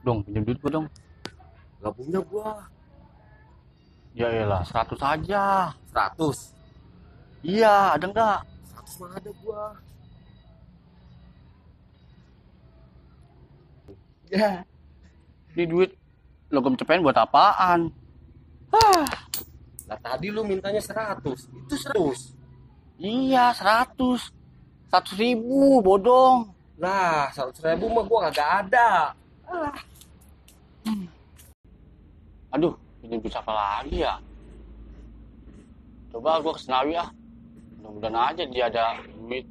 Dong, pinjam duit gua dong. Gak punya gua. Ya elah, 100 aja. 100. Iya, ada nggak? 100 mah ada gua. Ya. Ini duit logam cepen buat apaan? Lah tadi lu mintanya 100. Itu 100. Iya, 100. 100.000, bodong. Lah 100.000 mah gua kagak ada. Aduh, pinjam duit siapa lagi ya? Coba gua ke Senawi ah. Mudah-mudahan aja dia ada duit.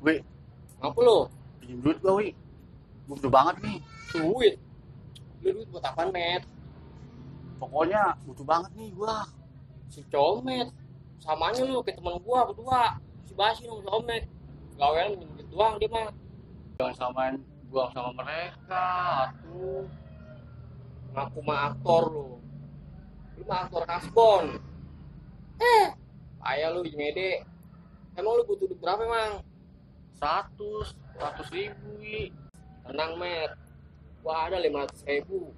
Wi, Ngapa lu? pinjam duit gua, Wi. Gua butuh banget nih. Duit. Lu duit buat apaan, Met? Pokoknya butuh banget nih gua. Si Comet. Samanya lu kayak temen gua berdua. Si Basi sama si Omek. Gawean minjem duit doang dia mah. Jangan samain gua sama mereka, atuh. Ngaku mah aktor lu. Lu mah aktor kasbon. Payah lu Mede. Emang lu butuh duit berapa emang? 100.000, Wi. Tenang, Met. Gua ada 500.000.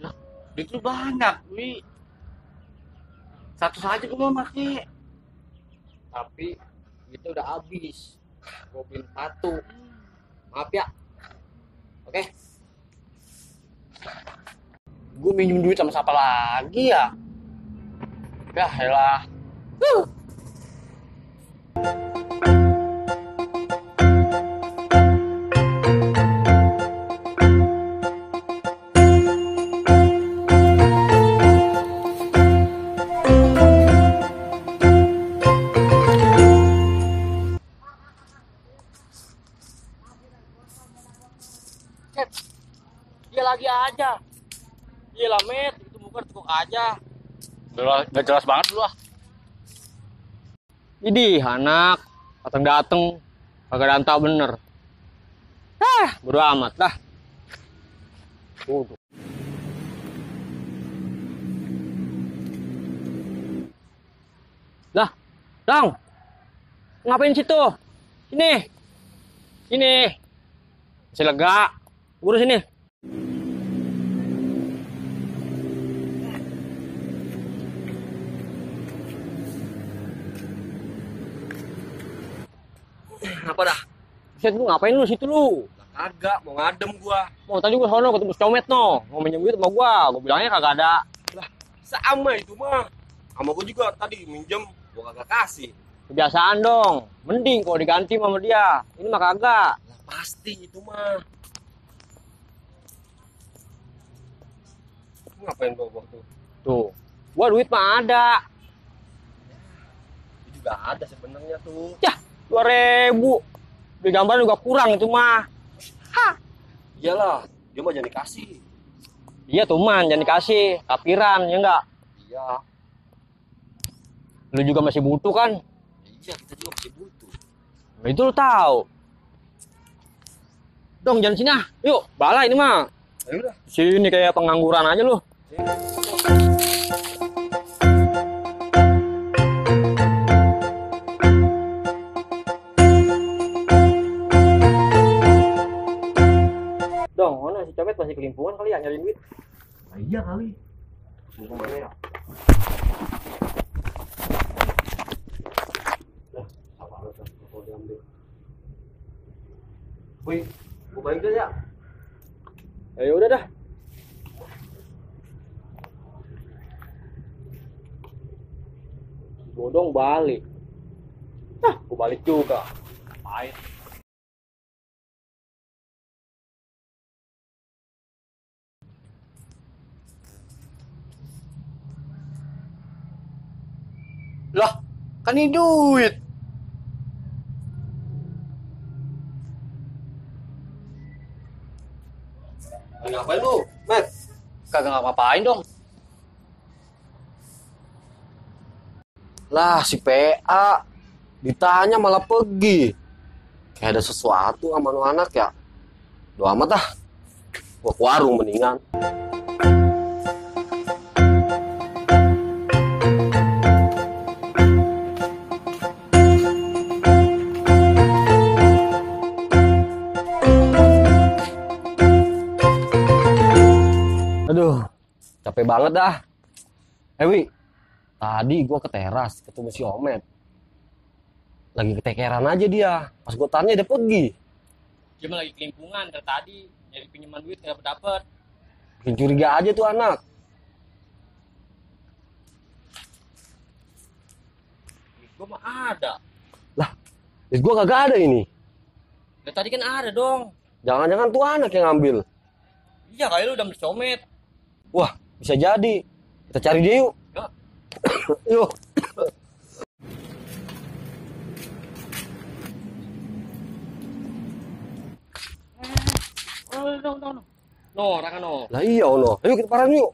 Lah, duit lu banyak, Wi. 100 aja gua mau pakai. Tapi itu udah habis. Gua beli satu. Maaf ya. Oke. Gua minjem duit sama siapa lagi ya? Ya, elah. Cet. Dia lagi aja. Iya lah, Met. Itu bukan tekuk aja. Gak jelas banget lu ah. Idih, anak. Dateng-dateng. Kagak danta bener. Bodo amat dah. Waduh. Lah, Dong. Ngapain situ? Sini. Sini. Masih lega. Urus sini. Apa dah? Buset, lu ngapain lu situ lu? Kagak, mau ngadem gua. Mau tadi gua sono ketemu si Comet no. Mau minjem duit sama gua. Gua bilangnya kagak ada. Sama itu mah. Sama gue juga tadi minjem, gue kagak kasih. Kebiasaan dong. Mending kalau diganti sama dia. Ini mah kagak. Lah pasti itu mah. Lu ngapain bawa tuh? Tuh. Gua duit mah ada. Itu juga ada sebenarnya tuh. Yah, 2.000. Beli gambar juga kurang itu mah. Iyalah, dia mah jangan dikasih. Iya tuh man, jangan dikasih. Kapiran, ya enggak? Iya, Lu juga masih butuh kan? iya kita juga masih butuh. Nah, itu lu tahu. Dong, jangan sini ah. Yuk, bala ini mah. Ayo udah. Sini kayak pengangguran aja lu. Dong, mana si Copet masih kelimpungan kali ya nyari duit? Nah, iya kali. Mumpung mana ya? Apa lu tuh? Mau diambil. Wih, gue balik deh ya. Ya udah dah. Bodong balik. Gue balik juga. Ngapain? Lah, kan ini duit. Ngapain lu, Met? Kagak ngapa-ngapain dong. Lah si PA ditanya malah pergi. Kayak ada sesuatu sama lu anak ya. Doa amat dah. Gua ke warung mendingan. Capek banget dah. Wi, tadi gue ke teras ketemu si Omet. Lagi ketekeran aja dia. Pas gue tanya dia pergi. Dia mah lagi kelimpungan dari tadi nyari pinjaman duit nggak dapet. Bikin curiga aja tuh anak. Gue mah ada. Lah, duit gue kagak ada ini. Dari tadi kan ada dong. Jangan-jangan tuh anak yang ngambil. Iya kali lu udah beli Omet. Wah, bisa jadi. Kita cari dia yuk. Ya. Yuk. No. No, Raka no. Lah iya, Ono. Ayo kita paran yuk.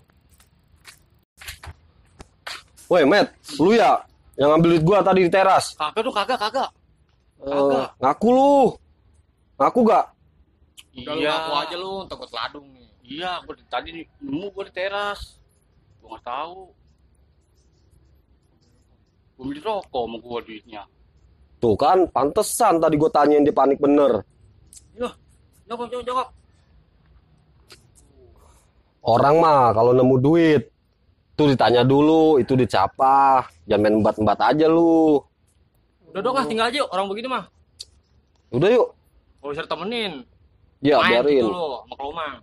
Woi, Matt, lu ya yang ngambil duit gua tadi di teras. Kagak tuh, kagak. Ngaku lu. Ngaku gak? Udah lu ngaku aja lu, takut ladung nih. Iya, gue tadi nemu gue di teras. Gue nggak tahu. Gue beli rokok sama gue duitnya. Tuh kan, pantesan tadi gua tanyain dia panik bener. Yuk, jongkok. Orang mah kalau nemu duit tuh ditanya dulu, itu dicapa. Jangan main embat-embat aja lu. Udah dong tinggal aja yuk, orang begini mah. Udah yuk. Kalau bisa temenin. Ya, Main biarin. gitu lo, sama Kelomang.